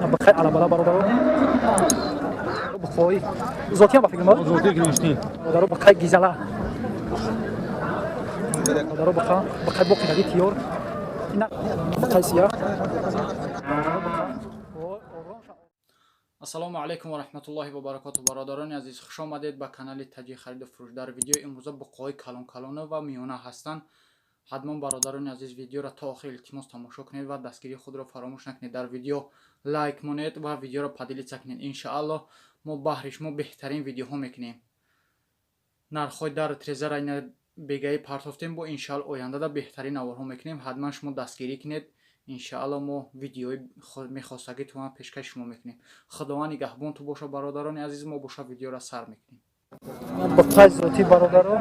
Бихай алабала бародаро. Бухои. Зотиям ба фикр мо? Зоти гирифтин. Бародаро бихай гизала. Бародаро биха, бихай боқидаги тиёр. Ина бихай сия. Ассалому алайкум ва раҳматуллоҳи ва баракоту. Бародарони азиз, хуш омадед ба канали Таҷи хариду фурӯш. Дар видеои имрӯза буқоҳои калон-калона ва миёна ҳастанд. Ҳатман бародарони азиз, видеоро то охир илтимос тамошо кунед ва дастгирии худро фаромӯш накунед. Дар видео лайк монед ва видеоро поделиться кунед. Иншааллоҳ мо баҳри шумо беҳтарин видеоҳо мекунем. Нархҳои дар трезара ина бегаӣ партофтем, бо иншаалло ояндада беҳтарин наворҳо мекунем. Ҳатман шумо дастгирӣ кунед. Иншаалло мо видеои мехостагитонро пешкаши шумо мекунем. Худованд нигаҳбон ту боша, бародарони азиз, мо боша видеоро сар мекунем. Бихай зоти бародаро.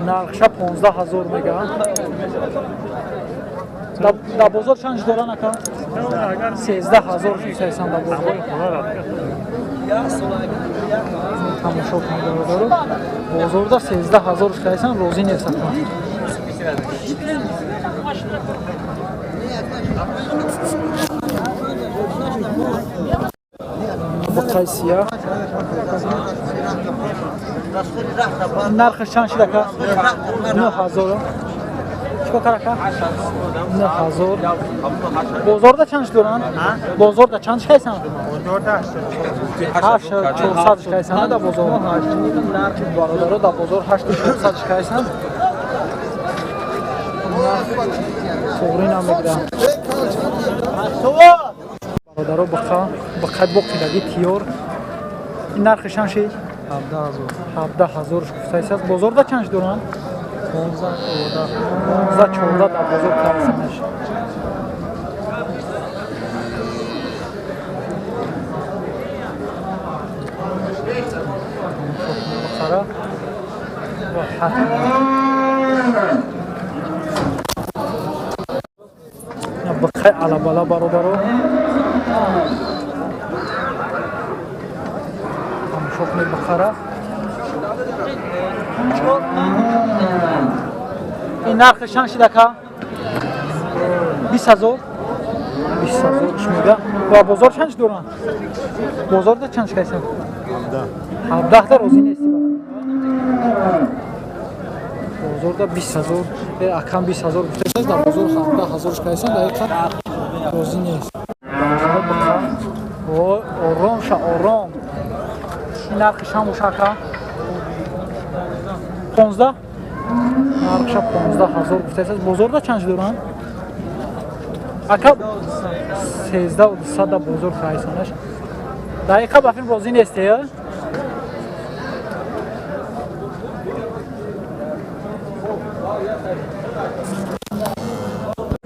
Нархша 15 000 мегӯянд. Дар бозор чанд доран ака? 13 000 шудасан дар бозор. Тамошо кунед бародаро. Бозорда 13 000 шудасан, розӣ нестанд. Бихай сия. Нархаш чанд шуд ака? 9000. Чикор кар ака? 9000. Бозорда чанд доранд? Бозорда чанд шикайсанд? 8400 шикайсанд дар бозор. Бародаро дар бозор 8400 шикайсанд. Туғри намегиранд. Бародаро биха, бихай боқидаги тиёр. Ин нархи чанд шид? 17 000. 17 000 гуфтааст. Бозорда чанд доранд? 15 14. 15 14 дар бозор тарсанаш. Бухара роҳат. Бихай алабала бародаро. Тамошо кунед бухара. Ин нархи чанд шуд ака? 20 000? 20 000 мега. Ва бозор чанд доранд? Бозорда чанд шикайсанд? 17 да розӣ нести. Бозорда 20 000, акам 20 000 гуфтааст, дар бозор 17 000 шикайсанд, дар як розӣ нест. Ой, ором ша, ором. Ин нархи чанд боша ака? 15? Нархша 15 000 гуфтааст. Бозорда чанд доранд? Ака 13 200 да бозор хайсанаш. Дақиқа ба филм розӣ нести, э?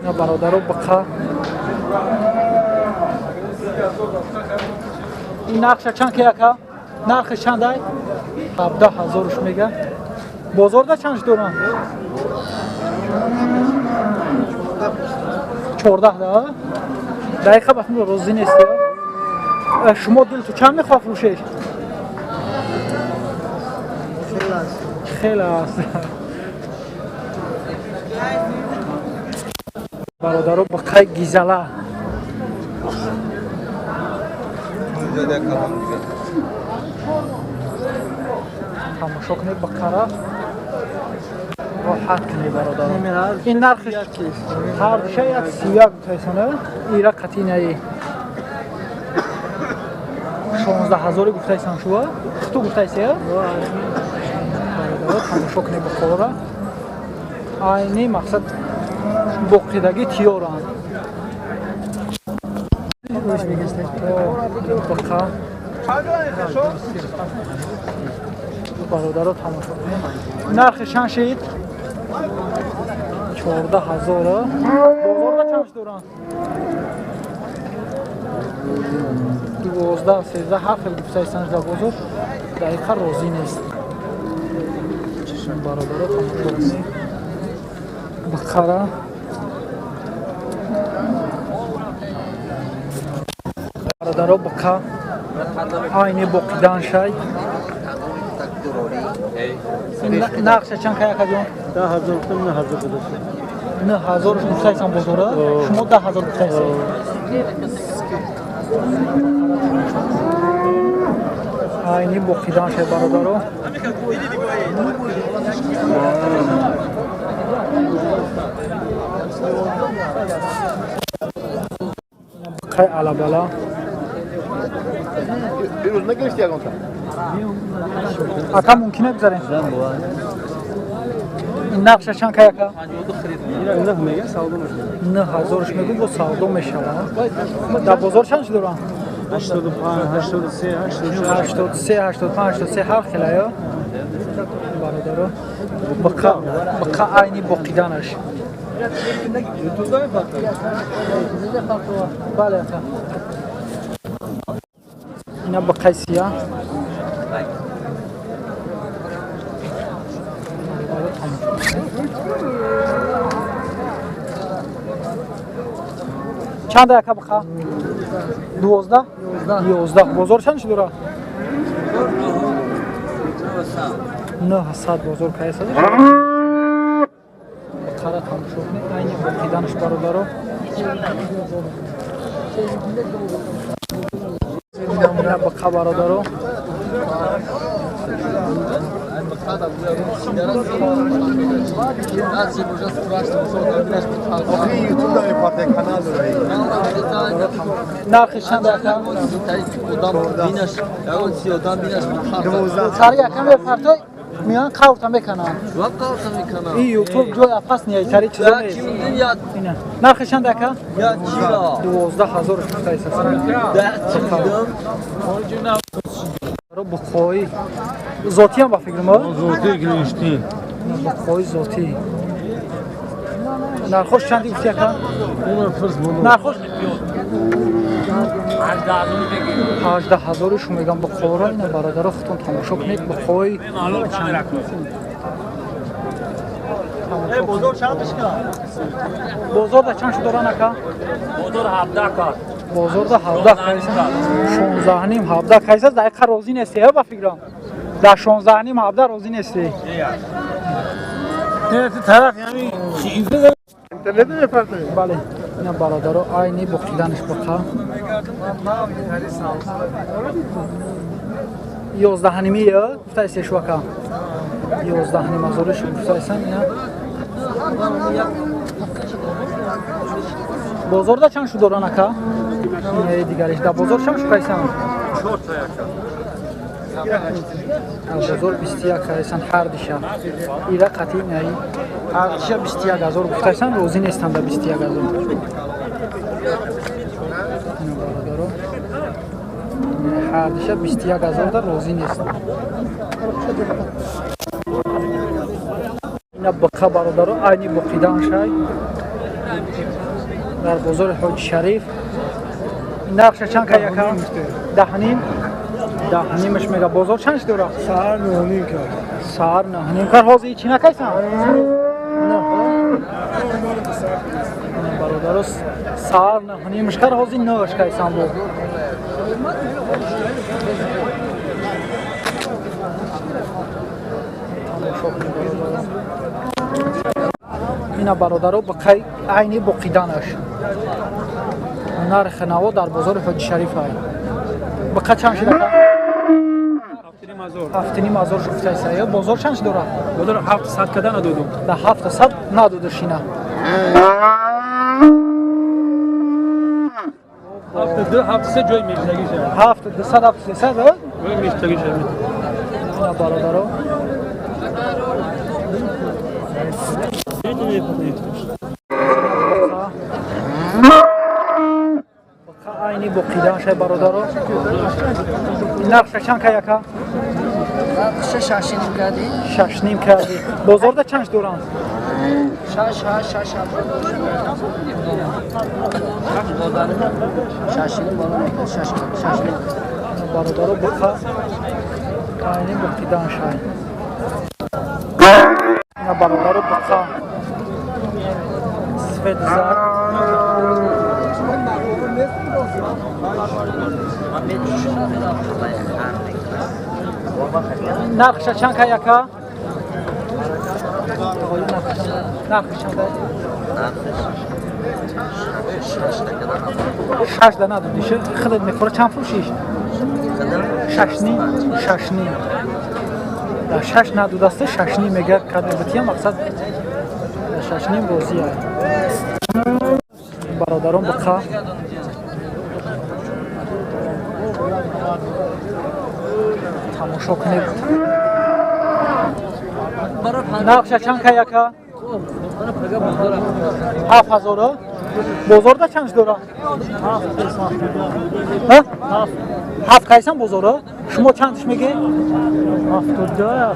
На бародаро биқа. Ин нархша чанд ки ака? Нархи чанд ай? 17 000 мега. Бозорда чанд доранд? 14 да? Дақиқа ба филм розӣ нести. Шумо дил ту чанд мехоҳ фурӯшеш? Хеле аст. Бародаро бихай гизала. Тамошо кунед бақара. Роҳат кунед бародаро. Ин нархи ҳар душа як 31 гуфтаисана. Ира қатинаи 16 000 гуфтаисан шуа. Хуту гуфтаиси? Бародаро тамошо кунед бақара. Айни мақсад боқидагӣ тиёранд. Бақа. Бародаро тамошо кунед. Нархи чанд шид? 14 000. Бозорда чанд доранд? 12, 13 ҳар хел гуфтаистанд дар бозор. Дақиқа розӣ нест. Бародаро тамошо кунед. Бақара. Бародаро биқа айни боқидан шай. Нақша чанд кай акаҷон? 10 000 гуфтам, 9000 гузошт. 9000 гуфтаистан бозора? Шумо 10 000 гуфтаистед. Айни боқидан шай бародаро. Қай алабала. Дирӯз нагирифти ягонта? Ака мумкин гузарем? Ин нақша чанд кай ака? 9000 мегӯ бо савдо мешавад. Дар бозор чанд чӣ доранд? 85, 83, 83, 85, 83 ҳар хела ё? Бародаро. Бақа айни боқиданаш. Бале ака. Ина бақаи сия. Чанд ака бақа? 12? 11. Бозор чанд чӣ дора? 900 бозор кайса. Бақара тамошо кунед, айни боқиданаш бародаро. Ина бақа бародаро. Нархи чанд ака? Сари ака мепартой миён қаврта мекананд. Ин ютуб ҷой афас ния тари чизо нест. Нархи чанд ака? 12000 гуфтаист. Буқои зотиам ба фикр мо? Зоти гирифтин. Буқои зотӣ. Нархош чанди гуфти ака? Нархош 18000 шу мегам буқоро. Ина бародаро худтон тамошо кунед буқои. Бозор чанд шуд? Бозор да чанд шуд доран ака? Бозор 17 кар. Бозор да 17 кайса. 16 ним 17 кайса дақиқа розӣ нестӣ ба фикрам. Дар 16 ним 17 розӣ нестӣ. Не, тараф яъне интернет мепартоед? Бале. Ина бародаро айни боқиданаш бақа. 11 ними гуфтаист шу ака. 11 ним ҳазориш гуфтаистан ина. Бозор да чанд шу доран ака? Инаи дигариш дар бозор чанд шу кайсан? Бозор 21 кайсан ҳар диша. Ира қатъи инаи ҳар диша 21 ҳазор гуфтаистан, розӣ нестанд дар 21 ҳазор. Ина бародаро ҳар диша 21 ҳазор дар розӣ нестанд. Ина бақа бародаро айни боқидан шай дар бозори Ҳоҷи Шариф. Нақша чанд кай ака? 10.5. 10.5 мега. Бозор чанд шуд дора? Саҳар 9.5 кар. Саҳар 9.5 кар. Ҳозир чӣ накайсан? Бародаро саҳар 9.5 кар, ҳозир 9 кайсан бо. Ина бародаро бақай айни боқиданаш. Нархи наво дар бозори Ҳоҷи Шариф ай. Бақа чанд шуд ака? 7.5 ҳазор гуфтаист. Бозор чанд шуд дора? Бозор 700 када надодум. Да 700 надодаш ина. 72 73 ҷой мештагӣ шавад. 72 73 ҷой мештагӣ шавад. Ина бародаро айни боқидан шай бародаро. Нақша чанд кай ака? Нақша 6.5 кардӣ. 6.5 кардӣ. Бозорда чанд доранд? 6 8 6 7. 6.5 боло мекунад 6 6.5. Бародаро буқа айни боқидан шай. Ина бародаро буқа свет зар. Нархша чанд кай ака? Нархш чанд кай? 6 да надодиш. Худат мефура чанд фурӯшиш? 6.5, 6.5. Да 6 надодаста 6.5 мега кадебатия мақсад 6.5 розия. Бародарон бақа тамошо кунед. Нархша чанд кай ака? 7000. Бозорда чанд дора? 7 кайсан бозора? Шумо чандш мегӣ? 72,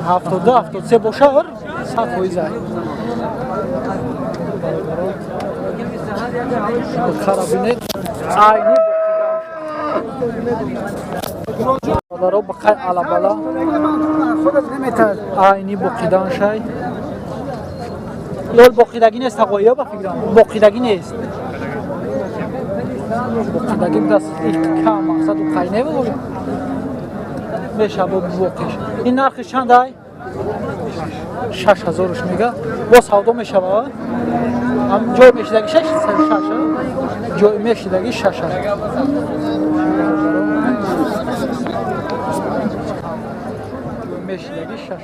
72, 73 боша 100%. Бухара бинед. Айни боқидан. Бақай алабала. Айни боқидан шай. Лол боқидагӣ нест тағоия ба фикрам. Боқидагӣ нест. Боқидагӣ даст кам мақсад у қайне бо. Меша бо боқиш. Ин нархи чанд ай? 6000 мега. Бо савдо мешава? Ам ҷой мешидаги 6 6. Ҷой мешидаги 6. Ҷой мешидаги 6000.